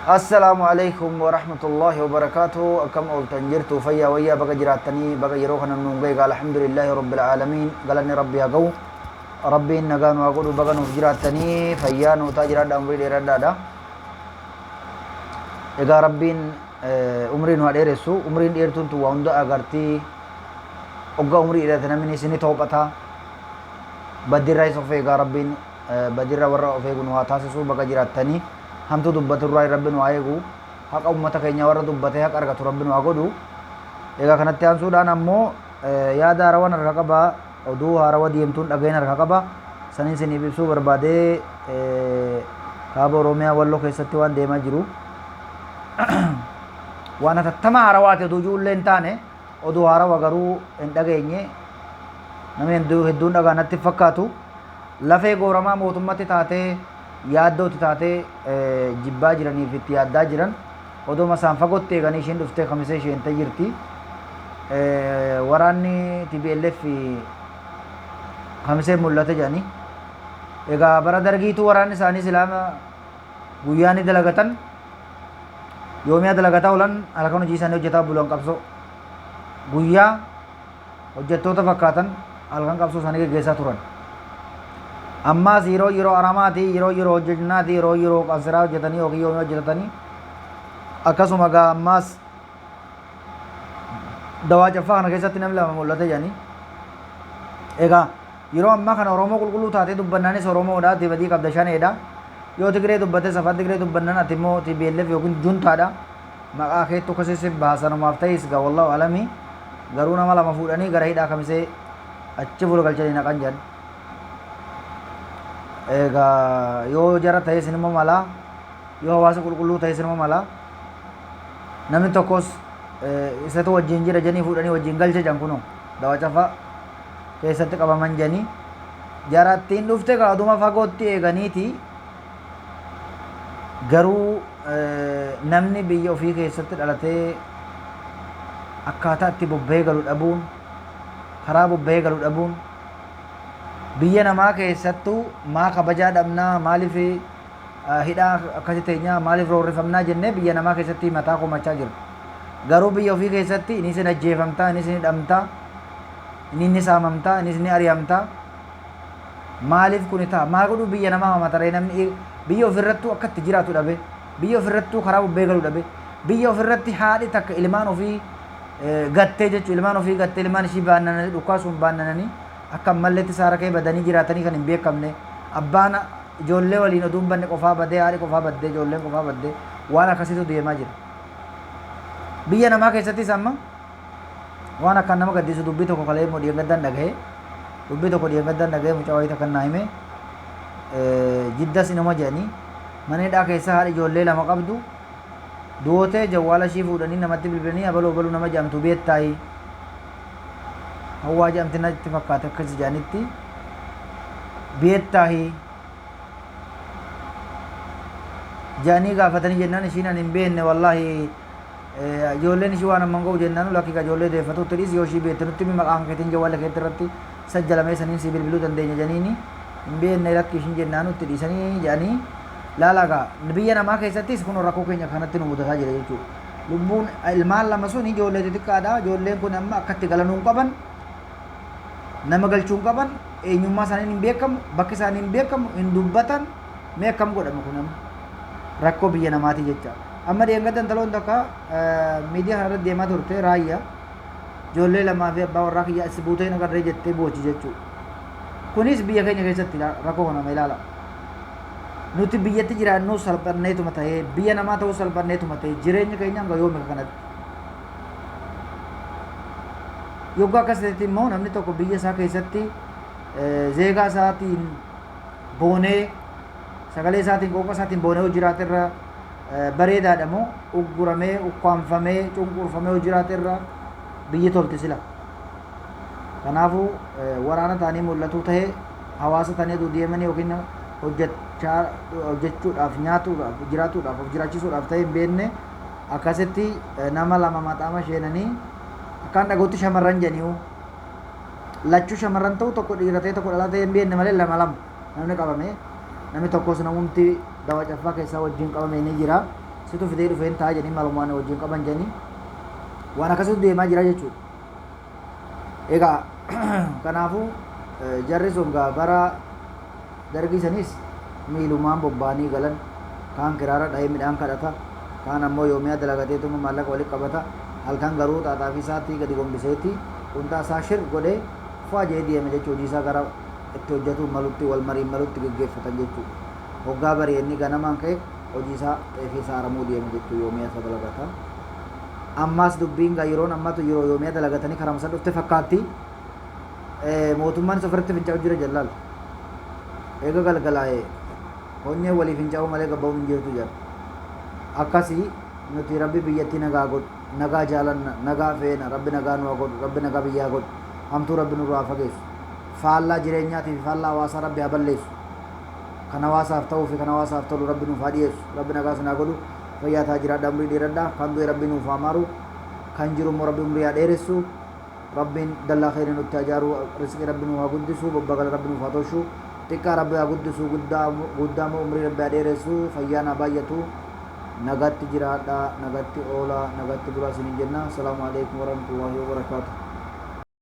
Assalaamu alaikum warahmatullaahi wabarakaatuh. Akkam ooltan? Jirtu fayyaa wayyaa? Baga jiraattanii, baga yeroo kana nuun ga'e. Alhamdulillaahi rabbil aalamiin, galanni rabbi haa ga'u. Rabbiin nagaa nu haa godhu. Baga nuuf jiraattanii, fayyaa nuu taa, jiraadha, umrii dheeradhaadha. Egaa rabbiin umrii nu haa dheeressu. Umriin dheertuun tun waa hunda agartii. Oggaa umrii dheerate namni isini toophata, baddirraa isa of eegaa. Rabbiin badirra warra of eegu nu haa taasisu. Baga jiraattanii. Hamtuu dubbaturraa rabbi nu haa eegu. Haqa ummata keenya warra dubbatee haqa argatu rabbi nu haa godhu. Egaa kanatti aansuudhaan ammoo yaada haarawan harka qaba, oduu haarawa deemtuun dhaga'een harka qaba, saniin isiniif ibsuu barbaadee. Kaaba Oromiyaa Walloo keessatti waan deemaa jiru waan hatattama haarawaati. Oduu ijoollee hin taane, oduu haarawa garuu hin dhageenye, namni hedduun dhagaa natti fakkaatu. Lafee gooramaa mootummatti taatee, yaaddootti taatee, jibbaa jiraniif itti yaaddaa jiran oduma isaan fagootti eeganii isheen dhuftee Kamisee isheentee jirti. Waraanni TPLF Kamisee mul'ate jedhanii. Egaa bara Dargiitu waraanni isaanii silaa guyyaa ni dalagatan, yoomiyaa dalagataa oolan, halkan hojii isaanii hojjetaa bulan. Qabsoo guyyaa hojjettoota fakkaatan, halkan qabsoo isaanii geggeessaa turan. Ammaas yeroo yeroo aramaati, yeroo yeroo hojjennaati, yeroo yeroo qansiraa hojjetanii yookiin yoomii hojjetatanii akkasuma. Gaa ammaas Dawaa Caffaa kana keessatti namni lama mul'ate jedhanii. Egaa yeroo ammaa kana Oromoo qulqulluu taatee dubbannaanis Oromoodha, ati badii qabda, shaneedha. Yoo Tigree dubbates, afaan Tigree dubbannaan ati immoo TPLF yookiin juntaadha. Maqaa keettu akkasii si baasanumaaf ta'is gaa, wallahu alamii. Garuu nama lama fuudhanii gara hidhaa Kamisee achi fuula galchanii naqan jedhan. Egaa yoo jara ta'es immoo malaa, yoo hawaasa qulqulluu ta'es immoo malaa, namni tokkos isatu wajjin jira jedhanii fuudhanii wajjin galche jedhan. Kunoo Dawa Cafaa keessatti qabaman jedhanii jarattiin dhufte. Gaa oduma fagootti eeganiiti. Garuu namni biyya ofii keessatti dhalatee akkaataa itti bobba'ee galu dhabuun, karaa bobba'ee galu dhabuun, biyya namaa keessattuu maa kabajaa dhabnaa, maaliif hidhaa akkasi teenyaa, maaliif roorrifamnaa jennee biyya namaa keessatti mataa komachaa jirra. Garuu biyya ofii keessatti inni isin ajjeefamtaa, inni isin hidhamtaa, inni inni saamamtaa, inni isin ari'amtaa. Maaliif kuni ta'a? Maal godhuu biyya namaa hamataree namni biyya ofirrattuu akka itti jiraatu dhabe, biyya ofirrattuu karaa bobba'ee galu dhabe, biyya ofirratti haadhi takka ilmaan ofii gattee jechuun, ilmaan ofii gattee, ilmaan ishii baannananii, dhukkaasuun baannananii, akka ammalleetti saara kee badanii jiraatanii kan hin beekamne, abbaan ijoollee waliin oduu hin banne qofaa badee, haadhi qofaa baddee, ijoolleen qofaa baddee, waan akkasiitu deemaa jira. Biyya namaa keessattis amma waan akkaan nama gaddisu dubbii tokko kalee immoo dhiyeeggaddaan dhagahe. Dubbii tokko dhiyeeggaddaan dhagahe, mucaa wayii takka naa hime. Jiddas inuma jedhanii mana hidhaa keessa haadha ijoollee lama qabdu duutee jawwaala ishii fuudhanii namatti bilbilanii, abaluu abaluu nama jedhamtu beettaayi, Hawwaa jedhamti natti fakkaate, akkas jedhanitti beettaahi jedhanii gaafatanii jennaan, ishiin ani hin beekne wallaahi, ijoolleen ishii waan amman ga'u jennaan, lakki ijoollee deeffatutti dhiisi, yoo ishii beekte nutti himi, maqaan keetiin jawwaala keetti irratti sajjalamee saniin sii bilbiluu dandeenya jedhaniini, hin beekne lakki ishiin jennaan itti dhiisanii jedhanii. Laala gaa, biyya namaa keessattis kun rakkoo keenya kanatti nu mudataa jira jechuudha. Lubbuun ilmaan lama sun ijoollee xixiqqaadha. Ijoolleen kun amma akkatti galanuu hin qaban, nama galchuu hin qaban, eenyummaa isaanii hin beekamu, bakki isaanii hin beekamu, hin dubbatan. Mee akkam godhama kun amma? Rakkoo biyya namaati jecha. Amma dheengadda intaloon takka miidiyaa kanarra deemaa turte, Raayyaa. Ijoollee lamaa fi abbaa warraa kiyya as buutee nagarree jettee boochi jechuudha. Kunis biyya keenya keessatti rakkoo kana ilaala. Nuti biyyatti jiraannu salphanneetuma ta'ee, biyya namaa ta'uu salphanneetuma ta'ee, jireenya keenya hanga yoomi kanatti. Yoggaa akkas ta'etti immoo namni tokko biyya isaa keessatti zeegaa isaatiin boonee, sagalee isaatiin, qooqa isaatiin boonee hojii jiraate irra bareedaadha moo ugguramee, ukkaamfamee, cunqurfamee hojii jiraate irra biyyi tolti sila? Kanaafuu waraana ta'anii mul'atuu ta'ee, hawaasa ta'anii aduu deemanii yookiin hojjechaa hojjechuudhaaf, nyaatuudhaaf, jiraatuudhaaf, of jiraachisuudhaaf ta'ee hin beekne, akkasitti nama lama maxaama sheenanii akkaan dhagootti shamarran jedhaniiyu. Lachuu shamarran ta'u, tokko dhiira ta'e, tokko dhalaa ta'e hin beekne malee, lama lama namni qabame. Namni tokkos namumti Dawa Caffaa keessaa wajjin qabame ni jira. Situ fidee dhufeen ta'a jedhanii malumaan wajjin qaban jedhanii waan akkasitti deemaa jira jechuudha. Egaa kanaafuu jarri sun gaa bara dargii sanis miilumaan bobba'anii galan. Kaan kiraara dhahee midhaan kadhata, kaan ammoo yoomiyaa dalagateetuma maallaqa walitti qabata. Halkan garuu xaaxaa fi isaatti gadi gombiseeti qunxaa isaa shir godhee faa jedhee deema jechuudha. Hojii isaa gara itti hojjetuu malutti wal mariin malutti geggeeffatan jechuudha. Hoggaa bari'e inni ganamaan ka'e hojii isaa xeefii isaa haramuu deema jechuudha, yoomiyaa isaa dalagata. Ammaas dubbiin gaa yeroon ammatu yeroo yoomiyaa dalagatanii karamsa dhufte fakkaatti. Mootummaanis ofirratti fincaa'u jira jallaal. Eega galgalaa'e konyee walii fincaa'uu malee gabba'uun hin jirtu jira. Akkasii nuti Rabbi biyyattii nagaa godhu, nagaa jaalanna, nagaa feena, Rabbi nagaa nu haa godhu, Rabbi nagaa biyyaa godhu, hamtuu Rabbi nurraa haa fageessu. Faallaa jireenyaatii fi faallaa hawaasaa Rabbi haa balleessu. Kan hawaasaaf ta'uu fi kan hawaasaaf tolu Rabbi nuuf haa dhiyeessu. Rabbi nagaa isin haa godhu. Fayyaa ta'aa jiraadhaa, umrii dheeradhaa. Kan du'e Rabbi nuuf haa maaru. Kan jiru immoo Rabbi umrii haa dheeressu. Rabbiin dallaa kheyrii nutti haa ijaaru. Rizqii Rabbi nuuf haa guddisu. Bobbagala Rabbi nuuf haa tolchu. Xiqqaa Rabbi haa guddisu. Guddaa guddaa immoo umrii Rabbi haa dheeressu. Fayyaan haa baay'atu. Nagatti jiraadhaa. Nagatti oolaa. Nagatti bulaa isiniin jenna. Assalaamu alaikum warahmatullahi wabarakaatuh.